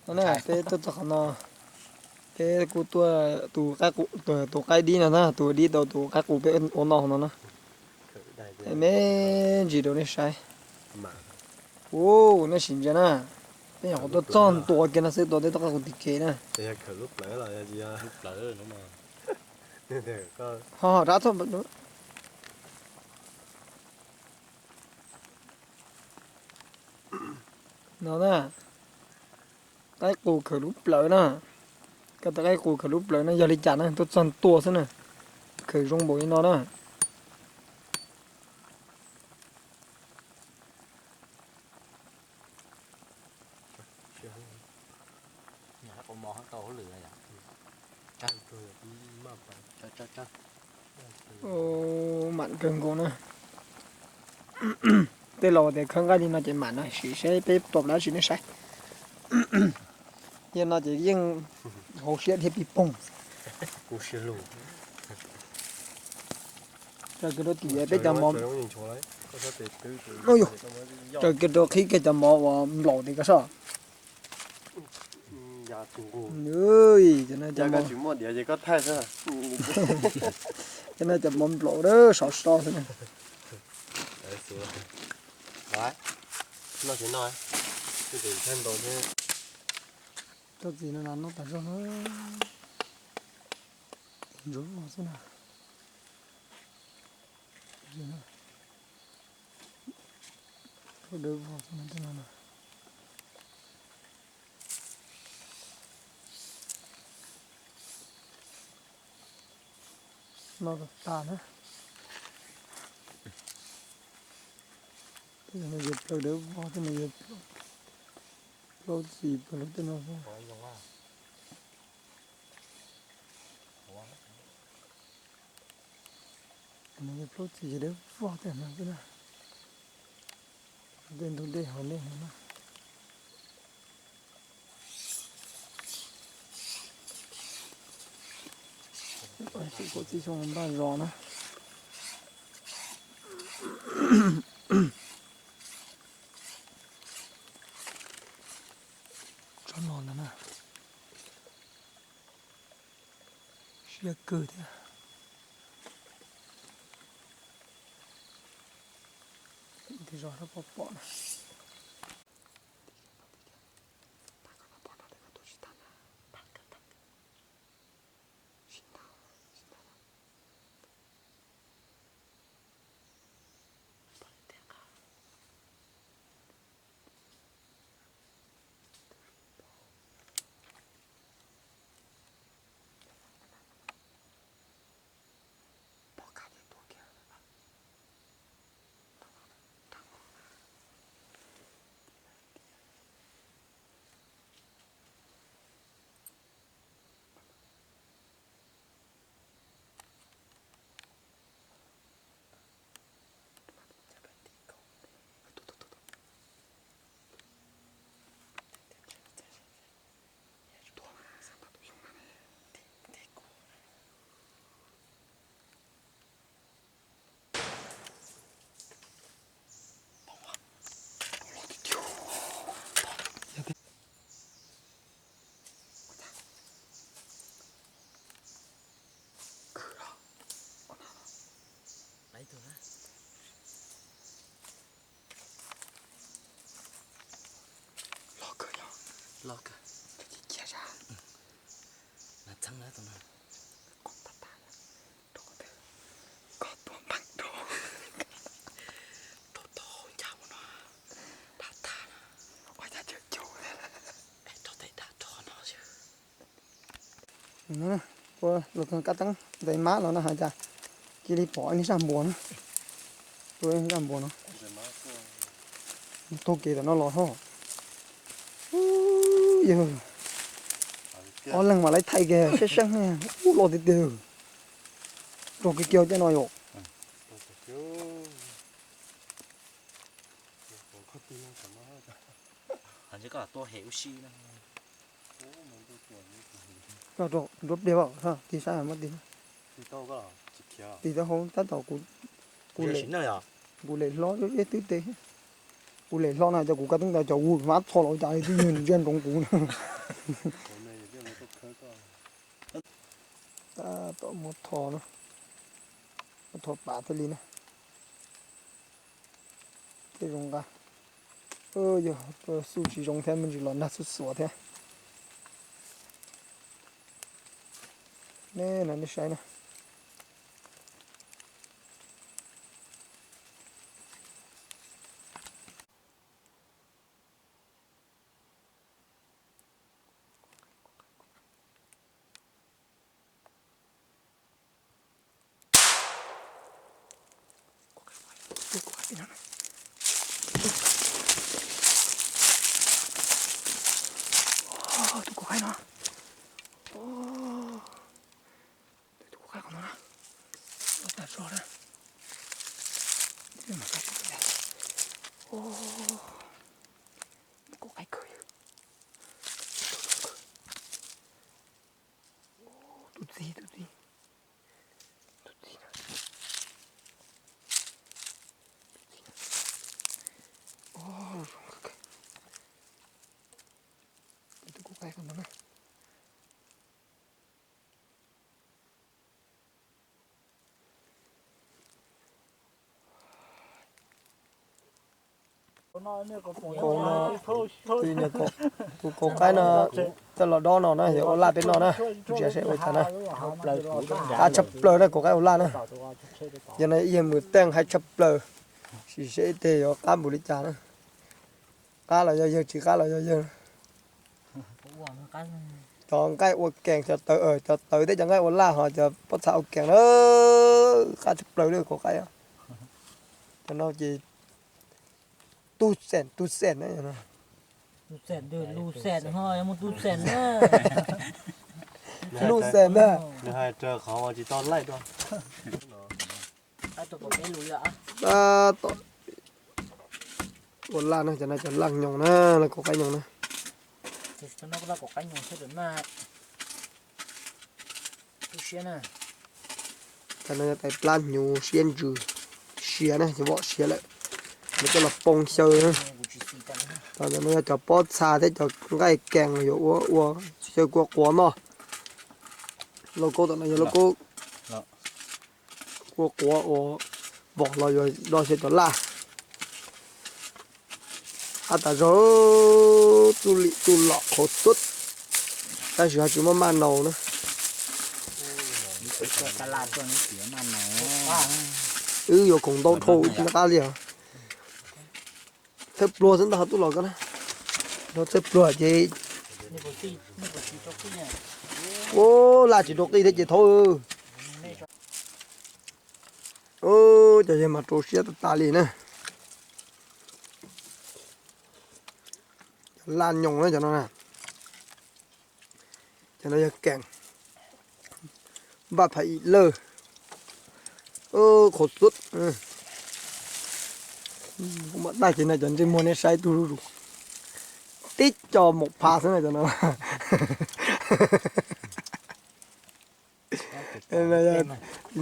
No na, peb tuaj txog qhov no, peb kuj tuaj tus qaib qus, tus qaib dib no na, tus dib tau tus qaib qus peb ua noj no na. Me ntsis rau nej saib. Ua, nej sim ntsia na, peb nyuam qhuav tuaj txog ntua kiag no xwb, tua tej toj qaib qus tim kev na. Ho ho rab txog. No na, qaib qus khaws lub plawv na. Koj tus qaib qus khaws lub plawv na, yog li cas na, tuaj txog ntua xwb na, khaws zoo npaum li no na. Mam kawg nkaus na. Tej laus tias khawb nqaij li no ces mam no, sim seb peb tua dab tsi nej saib. Yog no ces yeej hauv siab dhia pis poog. Raws kiag rau tim peb cov mov, raws kiag rau qhib kiag cov mov uas nplaum tim ko sob. Cov no cov mov nplaum sov so xwb na. Txoj txiv no noj tas zog na. Ntsuav vog xwb na. Dawb vog xwb na. No tas na. Tej no yog plaub dawb vog, tej no yog plaub txi plaub tej no xwb. Tej no yog plaub txi yog dawb vog tej no xwb na. Tej ntug dej hauv nej no na. Kuv txiv xyoo npaj zos na. Tsob no ntag na. Siab kawg thiab. Tej zos sab pom pom na. Loj kawg, loj kawg. Nas txheeb lawm tus no. Koj tua nqeeb rau, rau tau ncaj mus no, dab tag no, ua cas caum caum, rau tej dab rog no xwb. Ua los kab teeb ntxais mab los no hais cas cia li pom ib zaj npuas na. Tua ib zaj npuas no taug kev tom no los ho. Yog ob leeg mas lawv thaij kiag seeb seeb, ub los tiag tiag. Rog kiag kiag cov no yom. Koj rau nruab pliag, tig saib muab tig. Tig tau hauv tab tom kuv, kuv lem hlob zeb twb tes. Kuv lem hlo na, cov kuv kab teeb ntawd cov vwm hmab txho los ua cas li twb yog ntsiag ntsoov kuv na. Tom muab tho na, muab tho pam thiaj li na. Thiaj zoo nqa. Yog xub tsis zoo thiab me ntsis los nag xuj xuav thiab. Nej no nej saib na. Tus kuv qaib no, tus kuv qaib no, tus kuv qaib qhov no na, los tas zog na. Kuv qaib kawg. Tus txiv, tus txiv, tus txiv, tus txiv. Tus kuv qaib qhov no na. Tus kaum qaib no coj los dob no na, yog ua laj peb noj na, tus tsis seb ua cas na. Qab tshaj plaws na, kaum qaib ua laj na. Yog no ib yawg mus teej haib tshaj plaws, sim seb tej yuav qab npaum li cas na. Qab los yog yawg, tsis qab los yog yawg. Cov nqaij ua kees, cov tawv, cov tawv thiab cov nqaij ua laj ho cov pob txha ua kees na. Qab tshaj plaws li kaum qaib. Cov no ces tu xeem tu xeem na. Lub xeem na. Tab tom ua laj na, cov no cov laj nyoos na, laj kaum qaib nyoos na. Cov no yog tais plab hnyuv siab ntsws, siav na, vom siav lawm, nws coj los poo xyaw na. Cov no yog cov pob txha thiab cov nqaij kees yuav ua ua xyaw kua quav noj. Lauj kaub tom no yog lauj kaub kua quav uas vom los yuav do xyaw cov laj. Qab tas zog, txuj lim txuj lom qhuav xub, tab sis ho tsis muaj maj naus na. Wb yuav khoom ntau dhau ib tsis nco qab li os. Txhawj pluag xwb ntag, ho tuaj los ko na. Txhawj pluag ces, ua laj tsis rau qij thiab ces thaub. Cov yawg mas rau siab tas tas li na. Cov laj nyoos na cov no na. Cov no yog kees, npaj phaj im lawj, qhuav xub. Kuv mam daj ces no cov ntsej muag nej saib tug zuj zus, tib co maum pha xwb na cov no.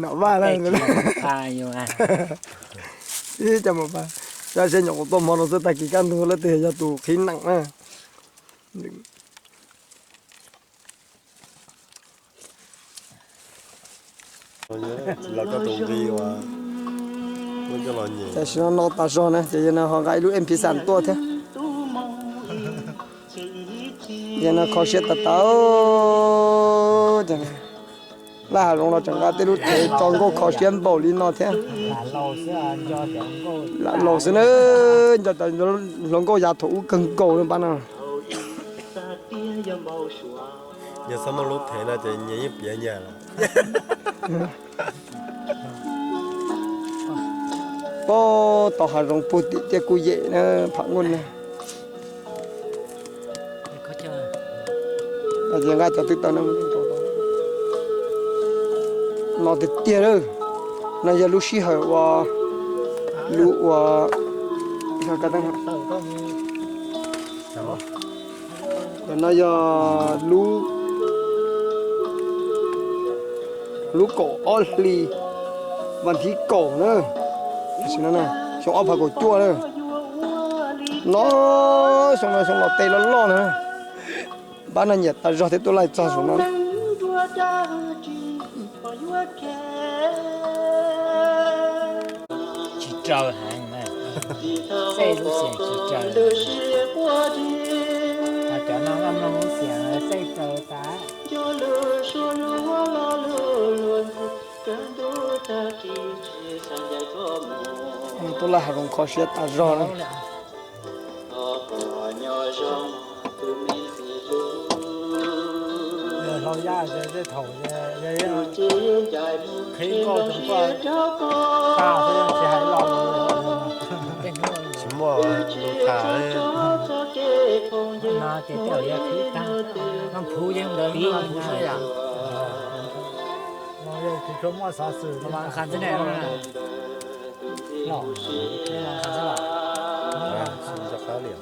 Nom vaj na. Ib co maum pha, yog seb nyuam qhuav tuaj hmo no xwb, tag kis kaj ntug leej twg yog tus qhib neem na. Tam sim no no tas zog na ces yog no ho nqa ib lub M P xam tuaj thiab. Yog no kho siab tas tas. Laj hav zoov los tseem nqa tej lub thev tso nkauj kho siab npaum li no thiab. Lam laus xwb na, nco cov hluas nkauj yav thaum ub kawg nkaus li pab no. Yog txhob muaj lub thev no ces nyias yeej piav nyias lawm. Pob tau hav zoov puag tim tiaj kuj yem na, pham nkuj na. Ces nqa cov twb tau no tiag tiag lawm. No yog lub sij hawm uas, lub uas, no yog lub, lub kaum ob hli, vas thib kaum na, xyoo ob phav kaum cuaj na. No, xyoo no xyoo los tes loj loj na. Npab no nyiam tas zog thiab tuaj laij txog saum no. Tsis raws heev, xej lub xiam tsis raws. Cov no mloog lub xiam xej raws tas. Tuaj laij hav zoov kho siab tas zog na. Hlau Yaj tej thaum qhib nkauj tseem tuaj tag xwb tsis hais lo lus. Tsis muaj lus tham li. No ces tej zaum yog qhib tag, Vaj Phuv yeej ntawd, Vaj Phuv xwb yom. Tsis tshua muaj xov xwm li. Los, los, tsis nco qab li.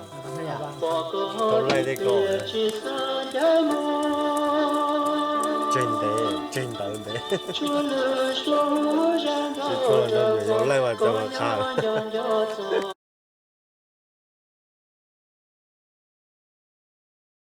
Tau laij tej ko, tseg ntev, tseg ntawv ntev. Tsis tshua los nrog nyuam yaus laij mas txawm mas qha.